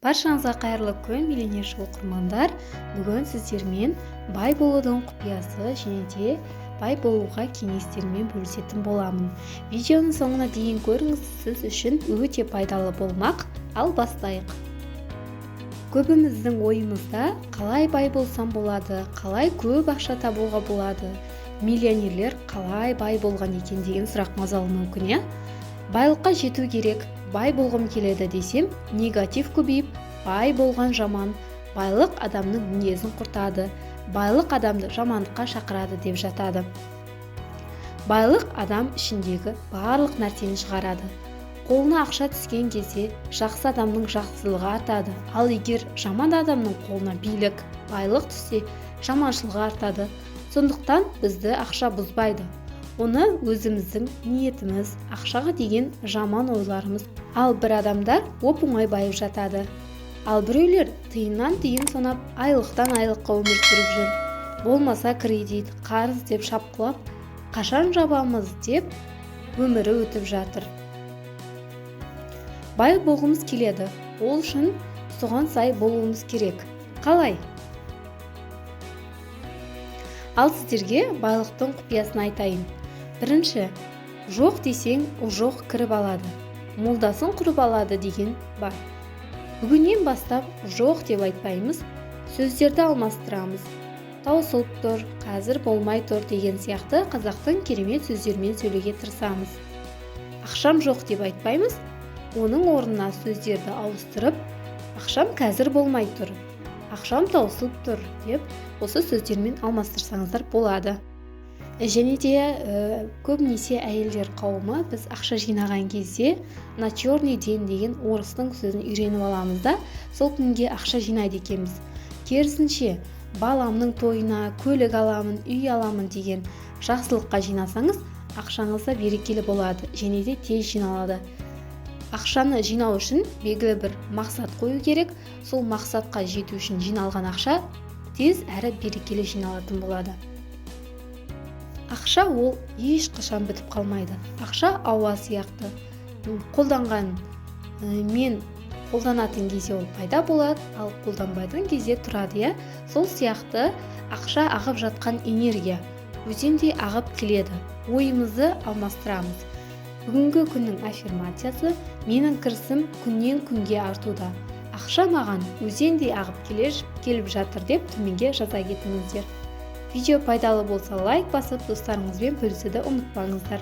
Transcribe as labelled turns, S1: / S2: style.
S1: Баршаңызға қайырлы күн, миллионерші оқырмандар. Бүгін сіздермен бай болудың құпиясы және де бай болуға кеңестермен бөлісетін боламын. Видеоның соңына дейін көріңіз, сіз үшін өте пайдалы болмақ. Ал бастайық. Көбіміздің ойымызда қалай бай болсам болады, қалай көп ақша табуға болады, миллионерлер қалай бай болған екен деген сұрақ мазалауы мүмкін, иә? Байлыққа жету керек, бай болғым келеді десем, негатив көбейіп, бай болған жаман, байлық адамның мінезін құртады, байлық адамды жамандыққа шақырады деп жатады. Байлық адам ішіндегі барлық нәрсені шығарады. Қолына ақша түскен кезде жақсы адамның жақсылығы артады, ал егер жаман адамның қолына билік, байлық түссе, жаманшылығы артады. Сондықтан бізді ақша бұзбайды. Оны өзіміздің ниетіміз, ақшаға деген жаман ойларымыз. Ал бір адамдар оп-оңай байып жатады. Ал біреулер тиыннан тиын санап, айлықтан айлыққа өмір сүріп жүр. Болмаса кредит, қарыз деп шапқылап, қашан жабамыз деп өмірі өтіп жатыр. Бай болғымыз келеді. Ол үшін соған сай болуымыз керек. Қалай? Ал сіздерге байлықтың құпиясын айтайын. Бірінші, жоқ десең, жоқ кіріп алады, молдасын құрып алады деген бар. Бүгіннен бастап жоқ деп айтпаймыз, сөздерді алмастырамыз. Таусылып тұр, қазір болмай тұр деген сияқты қазақтың керемет сөздерімен сөйлеуге тырысамыз. Ақшам жоқ деп айтпаймыз, оның орнына сөздерді ауыстырып, ақшам қазір болмай тұр, ақшам таусылып тұр деп осы сөздермен алмастырсаңыздар болады. Және де көбінесе әйелдер қауымы біз ақша жинаған кезде на черный день деген орыстың сөзін үйреніп аламыз да, сол күнге ақша жинайды екенбіз. Керісінше, баламның тойына көлік аламын, үй аламын деген жақсылыққа жинасаңыз, ақшаңыз да берекелі болады және де тез жиналады. Ақшаны жинау үшін белгілі бір мақсат қою керек. Сол мақсатқа жету үшін жиналған ақша тез әрі берекелі жиналатын болады. Ақша ол ешқашан бітіп қалмайды. Ақша ауа сияқты. Қолданған мен қолданатын кезде ол пайда болады, ал қолданбайтын кезде тұрады, иә? Сол сияқты ақша ағып жатқан энергия өзендей ағып келеді. Ойымызды алмастырамыз. Бүгінгі күннің аффирмациясы: менің кірісім күннен күнге артуда. Ақша маған өзендей ағып келіп жатыр деп төменге жаза кетіңіздер. Видео пайдалы болса лайк басып, достарыңызбен бөлісуді ұмытпаңыздар.